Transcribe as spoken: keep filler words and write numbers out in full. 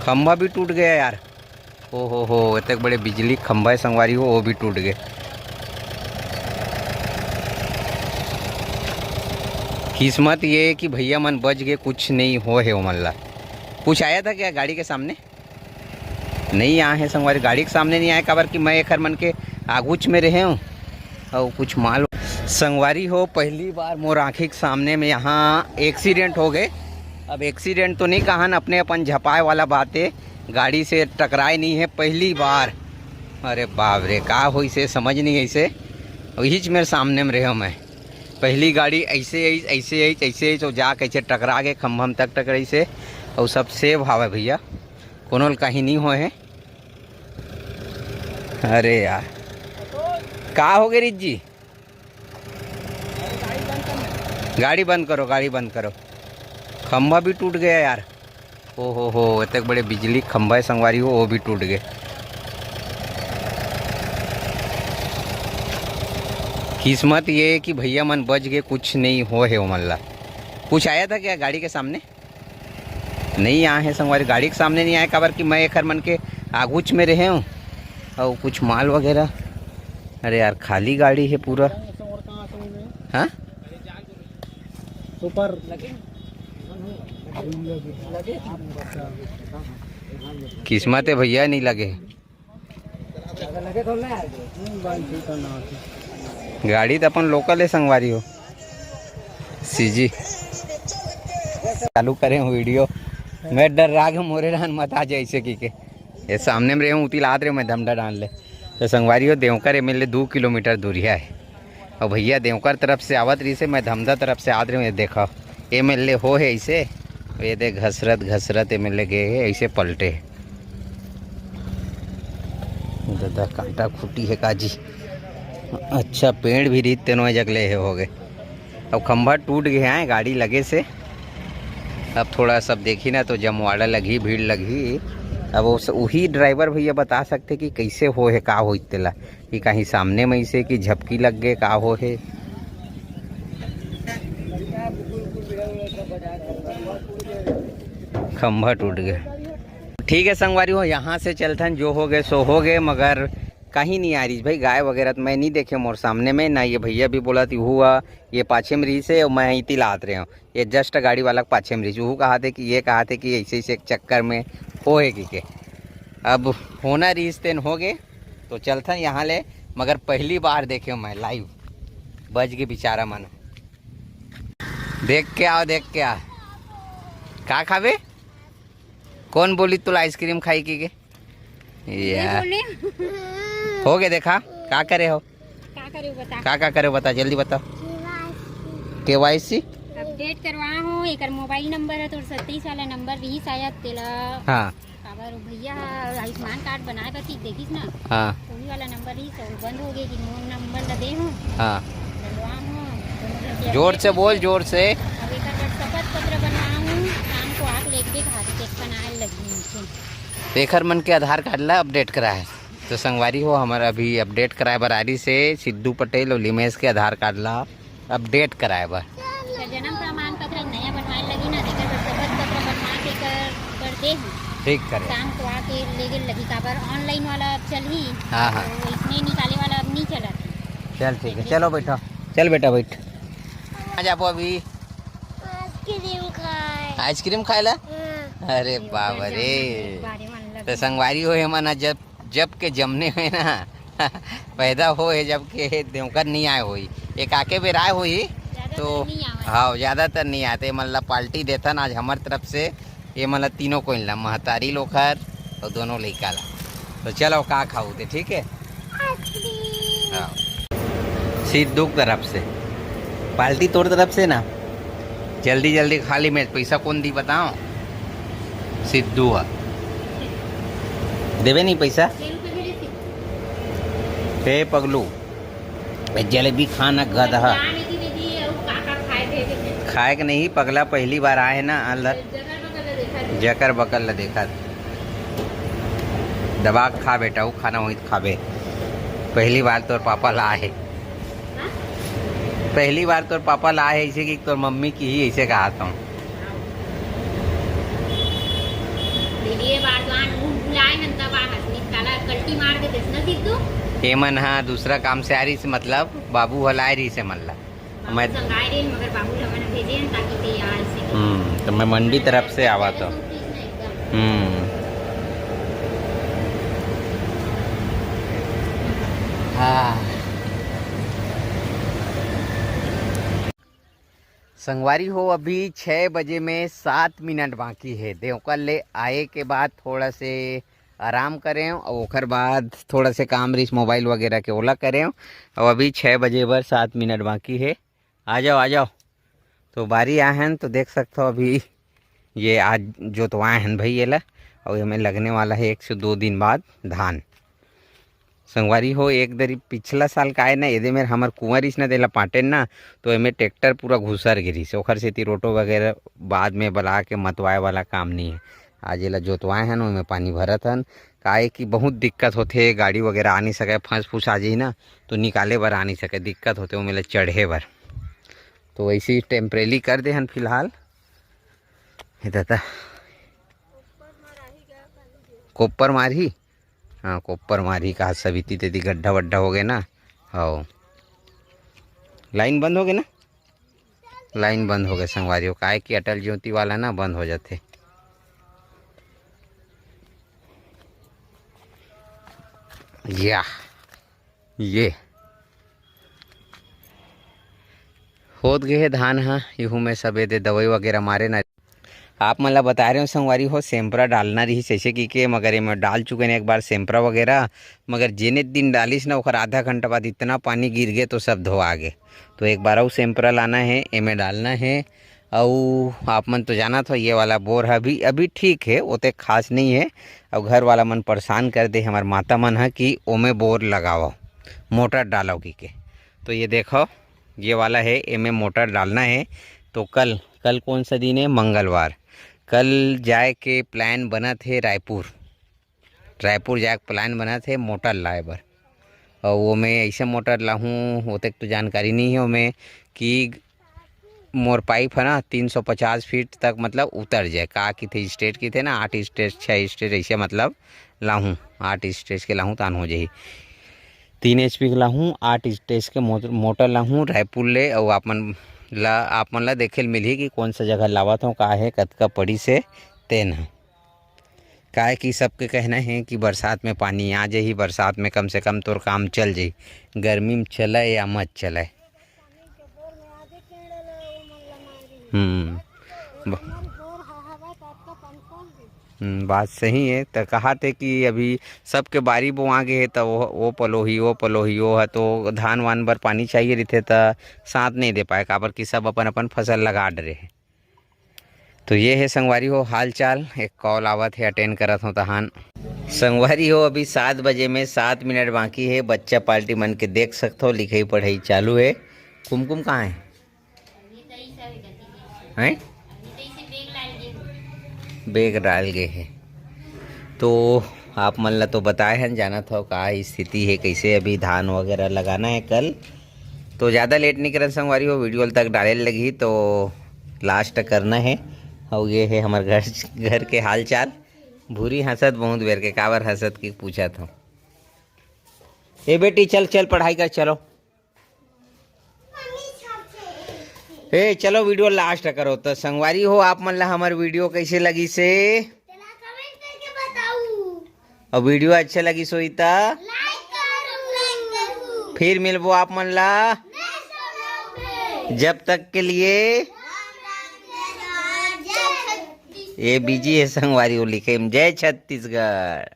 खंभा भी टूट गया यार। ओ हो हो, इतने बड़े बिजली खंभा है संगवारी हो, वो भी टूट गए। किस्मत ये है कि भैया मन बच गए, कुछ नहीं हो है ओमन ला। कुछ आया था क्या गाड़ी के सामने? नहीं आए हैं संगवारी, गाड़ी के सामने नहीं आए, काबर कि मैं एखर मन के आगूच में रहे हूँ। और कुछ माल संगवारी हो, पहली बार मोर आँखी के सामने में यहाँ एक्सीडेंट हो गए। अब एक्सीडेंट तो नहीं कहन, अपने अपन झपाए वाला बात है, गाड़ी से टकराए नहीं है पहली बार। अरे बाप रे, का होइसे समझ नहीं ऐसे। वही मेरे सामने में रहे मैं, पहली गाड़ी ऐसे आई, ऐसे आई, ऐसे आई, तो जा कैसे टकरा गए खम्भम तक टकराई से। और सब सेव हावे भैया, कोनो ल कहीं नहीं होए है। अरे यार, का हो गए रिज जी? गाड़ी बंद करो, गाड़ी बंद करो। खंभा भी टूट गया यार। ओ हो हो, इतने बड़े बिजली खंभा है संगवारी हो, वो भी टूट गए। किस्मत ये है कि भैया मन बच गए, कुछ नहीं हो है ओमन ला। कुछ आया था क्या गाड़ी के सामने? नहीं आए हैं संगवारी, गाड़ी के सामने नहीं आए, काबर कि मैं एखर मन के आगूच में रहे हूँ। और कुछ माल वगैरह, अरे यार, खाली गाड़ी है पूरा। हाँ, सुपर। किस्मत है भैया, नहीं लगे। गाड़ी तो अपन लोकल है संगवारी हो। सीजी चालू करे हूँ वीडियो। मैं डर रहा कि मोरे रहन मत आ जाए ऐसे की के। ये सामने में रहे हूँ, उती लात रहे मैं धमधा डाल ले। तो संगवारी हो, देवकर एमएलए दो किलोमीटर दूरिया है। और भैया देवकर तरफ से आवत रही से, मैं धमधा तरफ से आत रहे हूँ। ये देखो, एमएलए हो है ऐसे, ये दे घसरत घसरत एमएलए गए है, ऐसे पलटे। दादा, कांटा खूटी है काजी। अच्छा, पेड़ भी रीत तेनो जगले है हो गए। अब खंभा टूट गए हैं गाड़ी लगे से। अब थोड़ा सब देखी ना तो जमवाड़ा लगी, भीड़ लगी। अब वो स-, वही ड्राइवर भैया बता सकते कि कैसे हो है, का हो तेला, कि कहीं सामने में से कि झपकी लग गए, का हो है। खंभा टूट गए। ठीक है संगवारी हो, यहाँ से चलथन, जो हो गए सो हो गए, मगर कहीं नहीं आ रही भाई। गाय वगैरह तो मैं नहीं देखे मोर सामने में ना। ये भैया भी बोला थी हुआ, ये पाछे में रही से, मैं इती लात रहे हूँ। ये जस्ट गाड़ी वाला के पाछे में रही, वो कहा थे कि, ये कहा थे कि ऐसे ऐसे एक चक्कर में हो है कि के। अब होना रही तेन हो गए, तो चलथन यहाँ ले। मगर पहली बार देखे मैं लाइव, बच गए बेचारा मन। देख के आओ, देख के आ। का खाबे? कौन बोली तुला आइसक्रीम खाई की के? ये यार। बोले। हो गए देखा, का करे हो? का करे हो बता? का का करे हो बता, जल्दी बताओ। केवाईसी। केवाईसी। अपडेट करवा हो, एकर मोबाइल नंबर है तोर सत्ताईस वाला नंबर रही शायद तेला। हाँ। काबर वो भैया ह आयुष्मान कार्ड बनाए बर चीज देखिस ना। हाँ। तो वही वाला नंबर रही, तो बंद हो गए कि मोर नंबर ला दे हूँ। हाँ। डलवा हूँ, दोनों घर के जोर से बोल, जोर से। अब एकर बर शपथ पत्र बनवा हूँ, शाम को आके लेके हाथ चेक बनाए लगी मुझे। एकर मन के आधार कार्ड ला अपडेट कराए। तो संगवारी हो, हमारा अभी अपडेट कराए बर आ रही से सिद्धू पटेल और लिमेश के आधार कार्ड ला अपडेट कराए बर। जन्म प्रमाण पत्र नया बनवाए लगी ना, जेकर बर शपथ पत्र बनवा के कर, कर दे हूँ। ठीक करे। शाम को आके लेगे लगी, काबर ऑनलाइन वाला अब चलही। हाँ, हाँ। तो इसने निकाले वाला अब नहीं चलत है। चल ठीक है, चलो बैठो। चल बेटा बैठ। आ जाबो अभी। आइसक्रीम खाए। आइसक्रीम खाए ला? हाँ। अरे बाबा रे। बारे मन लगे। तो संगवारी हो, हमन आज जब जब के जमने में ना पैदा होए, जब के देवकर नहीं आए होई, एक आके बेर आए होई। ज्यादातर तो नहीं आवे। हाँ, ज्यादातर नहीं आते। मतलब पार्टी देथन आज हमार तरफ से, ये मतलब तीनों को ला, महतारी लोग हर और दोनों लइका ला। तो चलो का खाऊ थे, ठीक है? हाँ। सिद्धू तरफ से पार्टी, तोर तरफ से ना। जल्दी जल्दी खा ली मैं, पैसा कौन दी बताओ? सिद्धू आ। देवे नहीं पैसा। हे पगलू, ए जलेबी खाना गधा। खाए के नहीं पगला, पहली बार आए ना अंदर। जकर बकल ला देखा। दबा के खा बेटा, वो खाना वहीं खाबे। पहली बार तोर पापा ला है। पहली बार तोर पापा ला है, इसे कि तोर मम्मी की ही इसे कहा था। दीदी, ये बार मार देतेस ना सिद्धू। ये मन हा दूसरा काम से आ रही से, मतलब बाबू हलाए रही से मन ला। मैं संग आए रहे, मगर बाबू ला मैंने भेजे हैं ताकि तैयार से। हम्म, तो मैं मंडी तरफ से आवा तो। एकदम। हम्म। हाँ। संगवारी हो, अभी छः बजे में सात मिनट बाकी है। देवकर ले आए के बाद थोड़ा से आराम करें और ओकर बाद थोड़ा से काम रिस मोबाइल वगैरह के ओला करें। और अभी छः बजे बर सात मिनट बाकी है। आ जाओ, आ जाओ। तो बारी आहन तो देख सकते हो अभी ये आज जोतवाए हन भाई ये ला। और एमे लगने वाला है एक से दो दिन बाद धान। संगवारी हो, एक दरी पिछला साल का आए ना, एदे मेर हमर कुंवर इस ना देला पाटेन ना, तो एमे ट्रैक्टर पूरा घुसर गिरिस। ओखर सेती रोटो वगैरह बाद में बला के मतवाए वाला काम नहीं है। आज एला जोतवाए हन, ओमे पानी भरत हन। काहे कि बहुत दिक्कत होथे, गाड़ी वगैरह आ नहीं सके, फंस फुस आ जाही ना, तो निकाले बर आ नहीं सके, दिक्कत होथे ओमे ले चढ़े बर। तो वैसे ही टेम्परेरी कर दे हन फिलहाल। हे दादा, कोप्पर मारही। हाँ, कोप्पर मारही कहा सभी ती, तेती गड्ढा वड्ढा हो गए ना। हाँ, लाइन बंद हो गए ना, लाइन बंद हो गए संगवारी हो, काहे कि अटल ज्योति वाला ना बंद हो जाते। या, ये होत गए हे धान हा, इहू में सब एदे दवाई वगैरह मारे ना। आप मन ला बता रहे हो संगवारी हो, सेम्परा डालना रही जैसे कि के, मगर एमे डाल चुके हैं एक बार सेम्परा वगैरह। मगर जेने दिन डालिस ना, ओकर आधा घंटा बाद इतना पानी गिर गए तो सब धोआ गए। तो एक बार अउ सेम्परा लाना है, एमे डालना है। अउ आप मन तो जानत हो, ये वाला बोर है अभी, अभी ठीक है, ओते खास नहीं है। अउ घर वाला मन परेशान कर दे हमार माता मन है कि ओमे बोर लगाओ, मोटर डालो की के। तो ये देखो, ये वाला है, एमे मोटर डालना है। तो कल, कल कौन सा दिन है? मंगलवार। कल जाए के प्लान बनत है रायपुर, रायपुर जाए के प्लान बनत है मोटर लाए बर। और वो मैं ऐसे मोटर लाहूँ, ओतेक तो जानकारी नहीं है ओमे कि मोर पाइप है ना तीन सौ पचास फीट तक मतलब उतर जाए, का किथे स्टेज किथे ना, आठ स्टेज, छः स्टेज ऐसे मतलब लाहूँ, आठ स्टेज के लाहूँ तान हो जाही। तीन एचपी के लाहूँ, आठ स्टेज के मोटर, मोटर लाहूँ रायपुर ले। और आप मन ला, आप मन ला देखे ल मिलही कि कौन सा जगह लावत हूँ, का है, कतका पड़ी से तेन ह। काहे कि सबके कहना है कि बरसात में पानी आ जाही, बरसात में कम से कम तोर काम चल जाही, गर्मी में चले या मत चले। हम्म। ब-, हम्म, बात सही है। तो कहा थे कि अभी सबके बारी बोआ गे है, तो वो, वो पलोही, वो पलोही, वो है, तो धान वान बर पानी चाहिए रहिथे, तो साथ नहीं दे पाए, काबर कि सब अपन अपन फसल लगा डरे हैं। तो ये है संगवारी हो हाल चाल, एक कॉल आवत है, अटेंड करत हो तहान। संगवारी हो, अभी सात बजे में सात मिनट बाकी है, बच्चा पार्टी मन के देख सकत हो, लिखाई पढ़ाई चालू है। कुमकुम कहाँ है? हैं? बैग डाल गए है। तो आप मन ला तो बताए हैं, जानत हो का स्थिति है, कैसे अभी धान वगैरह लगाना है कल। तो ज़्यादा लेट नहीं करन संगवारी हो, वीडियो तक डाले लगी तो लास्ट करना है। और ये है हमारे घर, घर के हाल चाल। भूरी हंसत बहुत बेर के, काबर हंसत की पूछत हो। ए बेटी, चल चल पढ़ाई कर, चलो। ए चलो, वीडियो लास्ट करो। तो संगवारी हो, आप मन ला हमर वीडियो कैसे लगी से, तेला कमेंट करके बताऊ। और वीडियो अच्छा लगी सोई त लाइक करू, लाइक करू। फिर मिलबो आप मन ला नेक्स्ट व्लॉग में। जब तक के लिए राम राम, जय राम, जय छत्तीसगढ़। ये बिजी है संगवारी हो, लिखे में जय छत्तीसगढ़।